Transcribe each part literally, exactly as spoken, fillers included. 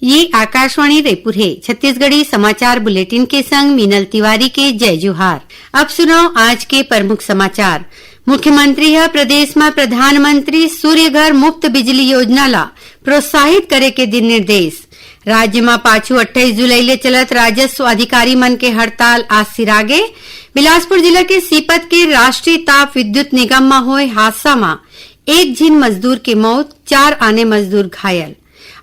ये आकाशवाणी रायपुर हे। छत्तीसगढ़ी समाचार बुलेटिन के संग मीनल तिवारी के जय जोहार। अब सुनव आज के प्रमुख समाचार। मुख्यमंत्री ह प्रदेश म प्रधानमंत्री सूर्य घर मुफ्त बिजली योजना ला प्रोत्साहित करे के दिन निर्देश। राज्य म पाछू अट्ठाईस जुलाई ले चलत राजस्व अधिकारी मन के हड़ताल आज सिरागे। बिलासपुर जिला के सीपत के राष्ट्रीय ताप विद्युत निगम म होय हादसा म एक झिन मजदूर के मौत, चार आने मजदूर घायल।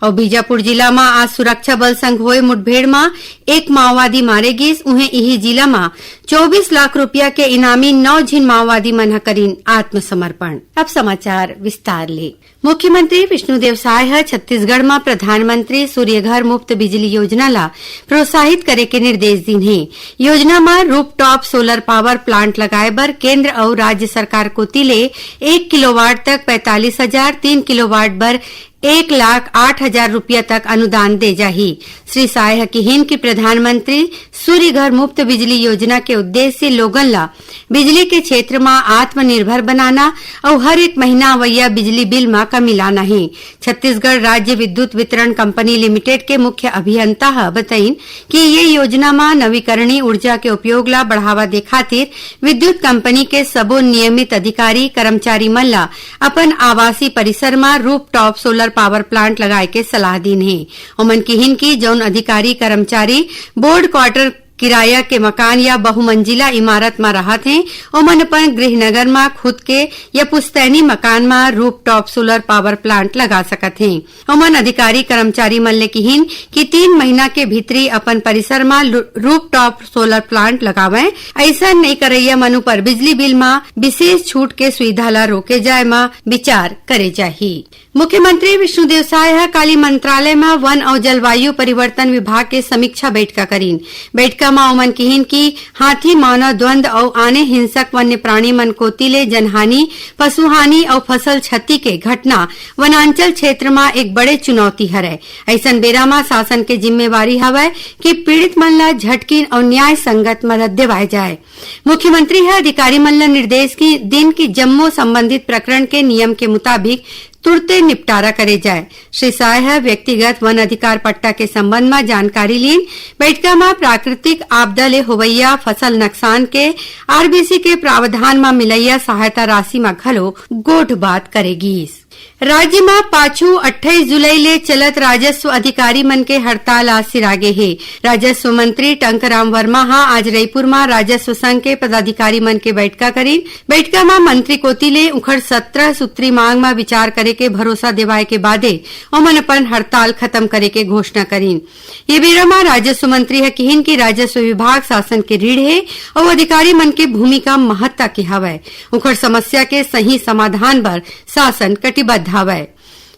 अउ बीजापुर जिला म आज सुरक्षा बल संग होय मुठभेड़ म एक माओवादी मारे गिस। उहें, इही जिला म चौबीस लाख रुपया के इनामी नौ झिन माओवादी मन ह करिन आत्मसमर्पण। अब समाचार विस्तार ले। मुख्यमंत्री विष्णुदेव साय ह छत्तीसगढ़ म प्रधानमंत्री सूर्य घर मुफ्त बिजली योजना ला प्रोत्साहित करे के निर्देश दीन हे। योजना म रूफटॉप सोलर पावर प्लांट लगाए बर केंद्र अउ राज्य सरकार कोति ले एक किलोवाट तक पैंतालीस हजार, तीन किलोवाट बर एक लाख आठ हजार रुपया तक अनुदान दे जाही। श्री साय ह किहिन कि प्रधानमंत्री सूर्य घर मुफ्त बिजली योजना के उद्देश्य लोगन ला बिजली के क्षेत्र म आत्मनिर्भर बनाना अउ हर एक महीना अवइया बिजली बिल म कमी लाना हे। छत्तीसगढ़ राज्य विद्युत वितरण कंपनी लिमिटेड के मुख्य अभियंता ह बतइन कि ये योजना म नवीकरणीय ऊर्जा के उपयोग ला बढ़ावा दे खातिर विद्युत कंपनी के सबो नियमित अधिकारी, कर्मचारी मन ला अपन आवासीय परिसर म रूफटॉप सोलर पावर प्लांट लगाए के सलाह दीन हे। ओमन किहिन कि जउन अधिकारी, कर्मचारी बोर्ड क्वार्टर, किराया के मकान या बहुमंजिला इमारत म रहत हें, ओमन अपन गृह नगर म खुद के या पुश्तैनी मकान म रूफटॉप सोलर पावर प्लांट लगा सकत हें। ओमन अधिकारी, कर्मचारी मन ले किहिन कि तीन महीना के भीतरी अपन परिसर म लू-, रूफटॉप सोलर प्लांट लगावंय। अइसन नइ करइया मन उपर बिजली बिल म विशेष छूट के सुविधा ल रोके जाय म विचार करे जाही। मुख्यमंत्री विष्णुदेव साय ह काली मंत्रालय म वन अउ जलवायु परिवर्तन विभाग के समीक्षा बैठका करीन। बैठका म ओमन किहिन कि हाथी मानव द्वंद अउ आने हिंसक वन्य प्राणी मन कोति ले जनहानि, पशुहानि अउ फसल क्षति के घटना वनांचल क्षेत्र म एक बड़े चुनौती हरय। अइसन बेरा म शासन के जिम्मेवारी हवय कि पीड़ित मन ल झटकिन अउ न्याय संगत मदद देवाय जाय। मुख्यमंत्री ह अधिकारी मन ल निर्देश की-, दीन कि जम्मो संबंधित प्रकरण के नियम के मुताबिक तुरते निपटारा करे जाय। श्री साय ह व्यक्तिगत वन अधिकार पट्टा के संबंध म जानकारी लीन। बैठका म प्राकृतिक आपदा ले होवइया फसल नकसान के आरबीसी के प्रावधान म मिलइया सहायता राशि म घलो गोठ बात करे गीस। राज्य म पाछू अट्ठाईस जुलाई ले चलत राजस्व अधिकारी मन के हड़ताल आज सिरागे हे। राजस्व मंत्री टंकराम वर्मा ह आज रईपुर म राजस्व संघ के पदाधिकारी मन के बैठका करीन। बैठका म मंत्री कोति ले उंखर सत्रह सूत्री मांग म विचार करे के भरोसा देवाय के बादे ओमन अपन हड़ताल खत्म करे के घोषणा करीन। ये बेरा म राजस्व मंत्री ह किहिन कि राजस्व विभाग शासन के रीढ़ हे अउ अधिकारी मन के भूमिका महत्ता के हवय। उंखर समस्या के सही समाधान बर शासन कटिबद्ध हवय।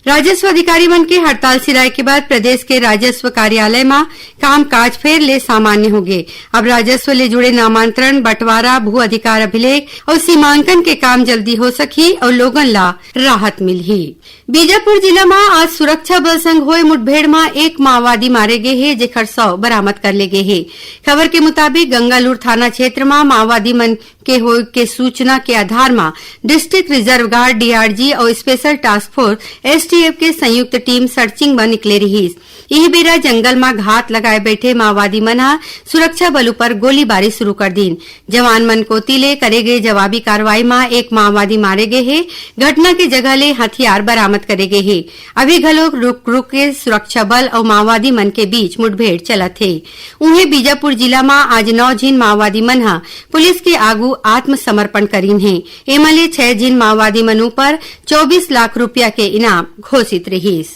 राजस्व अधिकारी मन के हड़ताल सिराए के बाद प्रदेश के राजस्व कार्यालय म कामकाज फेर ले सामान्य होगे। अब राजस्व ले जुड़े नामांतरण, बंटवारा, भू अधिकार अभिलेख अउ सीमांकन के काम जल्दी हो सकही अउ लोगन ला राहत मिलही। बीजापुर जिला म आज सुरक्षा बल संग होए मुठभेड़ म एक माओवादी मारे गे हे, जेखर शव बरामद कर ले गे हे। खबर के मुताबिक, गंगालूर थाना क्षेत्र म माओवादी मन के होए के सूचना के आधार म डिस्ट्रिक्ट रिजर्व गार्ड, डीआरजी, अउ स्पेशल टास्क फोर्स, एसटीएफ, के संयुक्त टीम सर्चिंग म निकले रिहिस। इही बेरा जंगल म घात लगाए बैठे माओवादी मन ह सुरक्षा बल उपर गोलीबारी शुरू कर दीन। जवान मन कोति ले करे गे जवाबी कार्रवाई म एक माओवादी मारे गे हे। घटना के जगह ले हथियार बरामद करे गे हे। अभी घलो रुक रुक के सुरक्षा बल अउ माओवादी मन के बीच मुठभेड़ चलत हे। उहें, बीजापुर जिला म आज नौ झिन माओवादी मन ह पुलिस के आगू आत्मसमर्पण करीन हे। एमा ले छह झिन माओवादी मन ऊपर चौबीस लाख रुपया के इनाम घोषित रिहिस।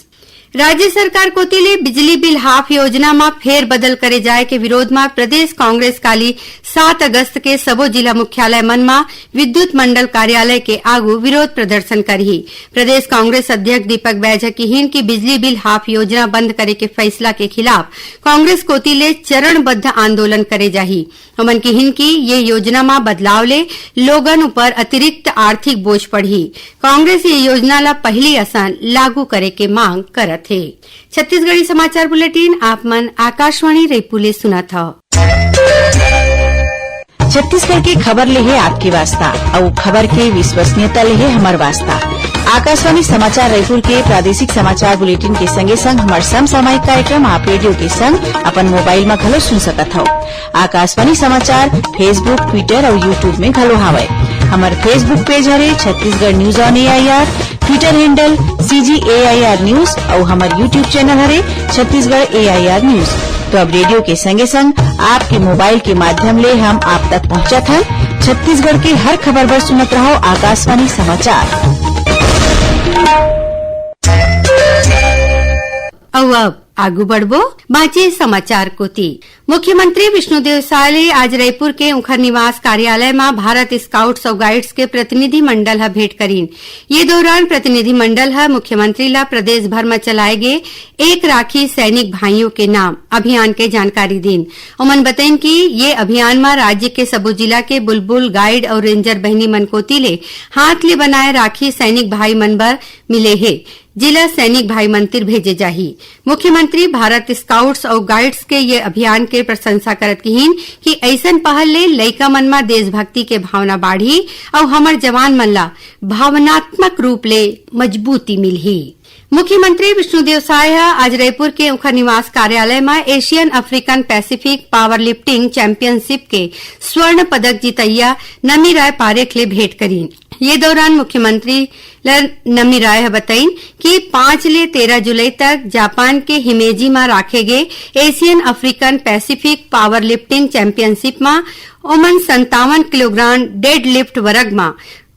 राज्य सरकार कोति ले बिजली बिल हाफ योजना म फेरबदल करे जाय के विरोध म प्रदेश कांग्रेस काली सात अगस्त के सबो जिला मुख्यालय मन म विद्युत मंडल कार्यालय के आगू विरोध प्रदर्शन करही। प्रदेश कांग्रेस अध्यक्ष दीपक बैज ह किहिन कि बिजली बिल हाफ योजना बंद करे के फैसला के खिलाफ कांग्रेस कोति ले चरणबद्ध आंदोलन करे जाही। हमन किहिन कि ये योजना म बदलाव ले लोगन ऊपर अतिरिक्त आर्थिक बोझ पड़ही। कांग्रेस ये योजना ला पहिली असन लागू करे के मांग करत हे। छत्तीसगढ़ी समाचार बुलेटिन आप मन आकाशवाणी रईपुर ले सुनत हव। छत्तीसगढ़ के खबर ले हे आपके वास्ता, अउ खबर के विश्वसनीयता ले हे हमर वास्ता। आकाशवाणी समाचार रायपुर के प्रादेशिक समाचार बुलेटिन के संगे संग हमर समसामयिक कार्यक्रम आप रेडियो के संग अपन मोबाइल म घलो सुन सकत हव। आकाशवाणी समाचार Facebook, Twitter अउ YouTube में घलो हावय। हमर Facebook पेज हरे Chhattisgarh news on AIR, Twitter handle CG AIR news अउ हमर YouTube चैनल हरे छत्तीसगढ़ एआईआर न्यूज। तो अब रेडियो के संगे संग आपके मोबाइल के माध्यम ले हम आप तक पहुंचत हन। छत्तीसगढ़ के हर खबर बर सुनत रहव आकाशवाणी समाचार। अउ अब आगू बढ़बो बांचे समाचार कोति। मुख्यमंत्री विष्णुदेव साय ले आज रईपुर के उंखर निवास कार्यालय म भारत स्काउट्स अउ गाइड्स के प्रतिनिधि मंडल ह भेंट करीन। ये दौरान प्रतिनिधि मंडल ह मुख्यमंत्री ल प्रदेश भर म चलाए गे एक राखी सैनिक भाइयों के नाम अभियान के जानकारी दीन। ओमन बतईन कि ये अभियान म राज्य के सबो जिला के बुलबुल, गाइड अउ रेंजर बहिनी मन कोति ले हाथ ले बनाए राखी सैनिक भाई मन बर मिले हे, जेला सैनिक भाई मन तीर भेजे जाही। मुख्यमंत्री भारत स्काउट्स अउ गाइड्स के ये अभियान के प्रशंसा करत किहीन कि अइसन पहल ले लइका मन म देशभक्ति के भावना बाढ़ही अउ हमर जवान मन ल भावनात्मक रूप ले मजबूती मिलही। मुख्यमंत्री विष्णुदेव साय ह आज रईपुर के उंखर निवास कार्यालय म Asian African Pacific powerlifting championship के स्वर्ण पदक जीतइया नमी राय पारेख ले भेंट करीन। ये दौरान मुख्यमंत्री ल नमी राय ह बतईन कि पाँच ले तेरह जुलाई तक जापान के हिमेजी म राखे गे Asian African Pacific powerlifting championship म ओमन संतावन किलोग्राम डेडलिफ्ट वर्ग म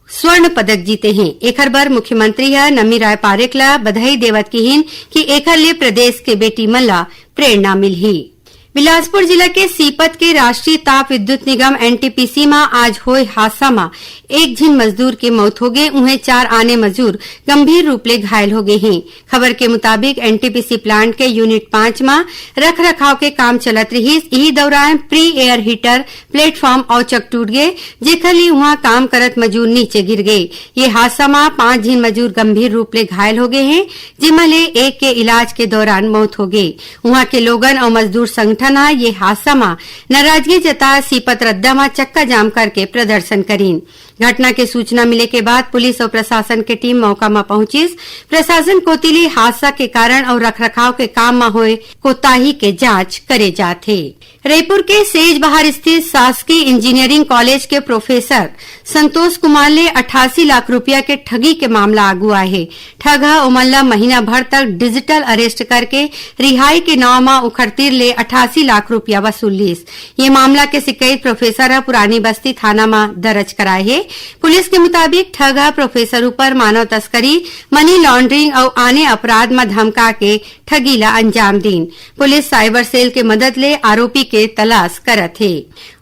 स्वर्ण पदक जीते हें। एखर बर मुख्यमंत्री ह नमी राय पारेख ल बधाई देवत किहीन कि एखर ले प्रदेश के बेटी मन ल प्रेरणा मिलही। बिलासपुर जिला के सीपत के राष्ट्रीय ताप विद्युत निगम एनटीपीसी म आज होय हादसा म एक झिन मजदूर के मौत होगे, उहें चार आने मजदूर गंभीर रूप ले घायल होगे हें। खबर के मुताबिक एनटीपीसी प्लांट के यूनिट पाँच म रख रखाव के काम चलत रिहिस। इही दौरान प्री एयर हीटर प्लेटफॉर्म औचक टूट गे, जेखर ले उहां काम करत मजूर नीचे गिर गे। ये हादसा म पांच झिन मजूर गंभीर रूप ले घायल होगे हें, जेमा ले एक के इलाज के दौरान मौत होगे। उहां के लोगन अउ मजदूर संगठन ह ये हादसा म नाराजगी जताए सीपत रद्दा म चक्का जाम करके प्रदर्शन करीन। घटना के सूचना मिले के बाद पुलिस अउ प्रशासन के टीम मौका म पहुंचिस। प्रशासन कोति ले हादसा के कारण अउ रखरखाव के काम म होय कोताही के जांच करे जात हे। रईपुर के सेजबहार स्थित शासकीय इंजीनियरिंग कॉलेज के प्रोफेसर संतोष कुमार ले अठासी लाख रुपया के ठगी के मामला आगू आए हे। ठग ह ओमन ल महीना भर तक डिजिटल अरेस्ट करके रिहाई के नांव म उखर तीर ले अठासी लाख रुपया वसूल लीस। ये मामला के शिकायत प्रोफेसर ह पुरानी बस्ती थाना म दर्ज कराए हे। पुलिस के मुताबिक ठग ह प्रोफेसर ऊपर मानव तस्करी, मनी लॉन्ड्रिंग अउ आने अपराध म धमका के ठगी ल अंजाम दीन। पुलिस साइबर सेल के मदद ले आरोपी के तलाश करत हे।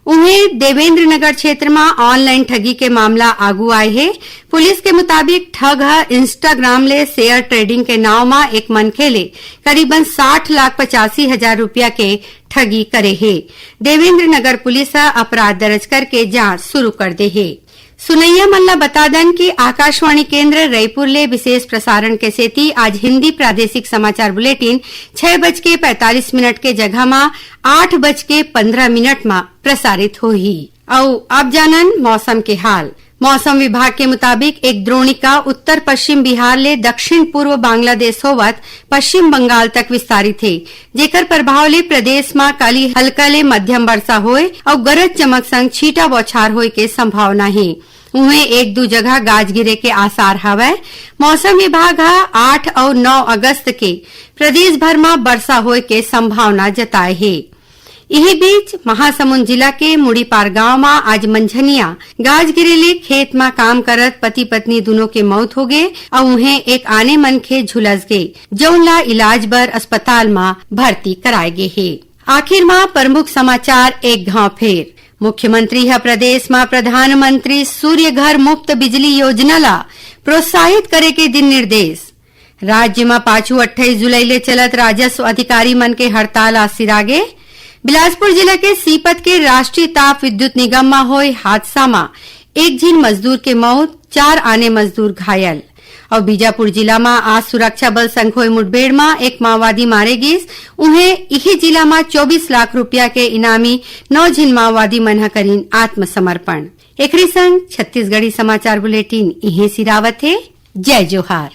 उहें, देवेंद्र नगर क्षेत्र म ऑनलाइन ठगी के मामला आगू आए हे। पुलिस के मुताबिक, ठग ह Instagram ले शेयर ट्रेडिंग के नांव म एक मनखे ले करीबन साठ लाख पचासी हजार रुपया के ठगी करे हे। देवेंद्र नगर पुलिस ह अपराध दर्ज करके जांच शुरू कर दे हे। सुनइया मन ल बता दन कि आकाशवाणी केंद्र रईपुर ले विशेष प्रसारण के सेती आज हिंदी प्रादेशिक समाचार बुलेटिन छह बज के पैंतालीस मिनट के जगह म आठ बज के पन्द्रह मिनट म प्रसारित होही। अउ अब जानन मौसम के हाल। मौसम विभाग के मुताबिक, एक द्रोणिका उत्तर पश्चिम बिहार ले दक्षिण पूर्व बांग्लादेश होवत पश्चिम बंगाल तक विस्तारित हे, जेकर प्रभाव ले प्रदेश म काली हल्का ले मध्यम वर्षा होय अउ गरज चमक संग छींटा बौछार होय के संभावना हे। उहें, एक दू जगह गाज गिरे के आसार हवय। मौसम विभाग ह आठ अउ नौ अगस्त के प्रदेश भर म वर्षा होय के संभावना जताए हे। इही बीच, महासमुंद जिला के मुड़ीपार गांव म आज मंझनिया गाज गिरे ले खेत म काम करत पति-पत्नी दूनों के मौत होगे अउ उहें एक आने मनखे झुलस गे, जउन ला इलाज बर अस्पताल म भर्ती कराए गे हे। आखिर म प्रमुख समाचार एक घांव फेर। मुख्यमंत्री ह प्रदेश म प्रधानमंत्री सूर्य घर मुफ्त बिजली योजना ला प्रोत्साहित करे के दिन निर्देश। राज्य म पाछू अट्ठाईस जुलाई ले चलत राजस्व अधिकारी मन के हड़ताल आज सिरागे। बिलासपुर जिला के सीपत के राष्ट्रीय ताप विद्युत निगम म होय हादसा म एक झिन मजदूर के मौत, चार आने मजदूर घायल। अउ बीजापुर जिला म आज सुरक्षा बल संग होय मुठभेड़ म एक माओवादी मारे गिस। उहें, इही जिला म चौबीस लाख रुपया के इनामी नौ झिन माओवादी मन ह करिन आत्मसमर्पण। एकरे संग छत्तीसगढ़ी समाचार बुलेटिन इहें सिरावत हे। जय जोहार।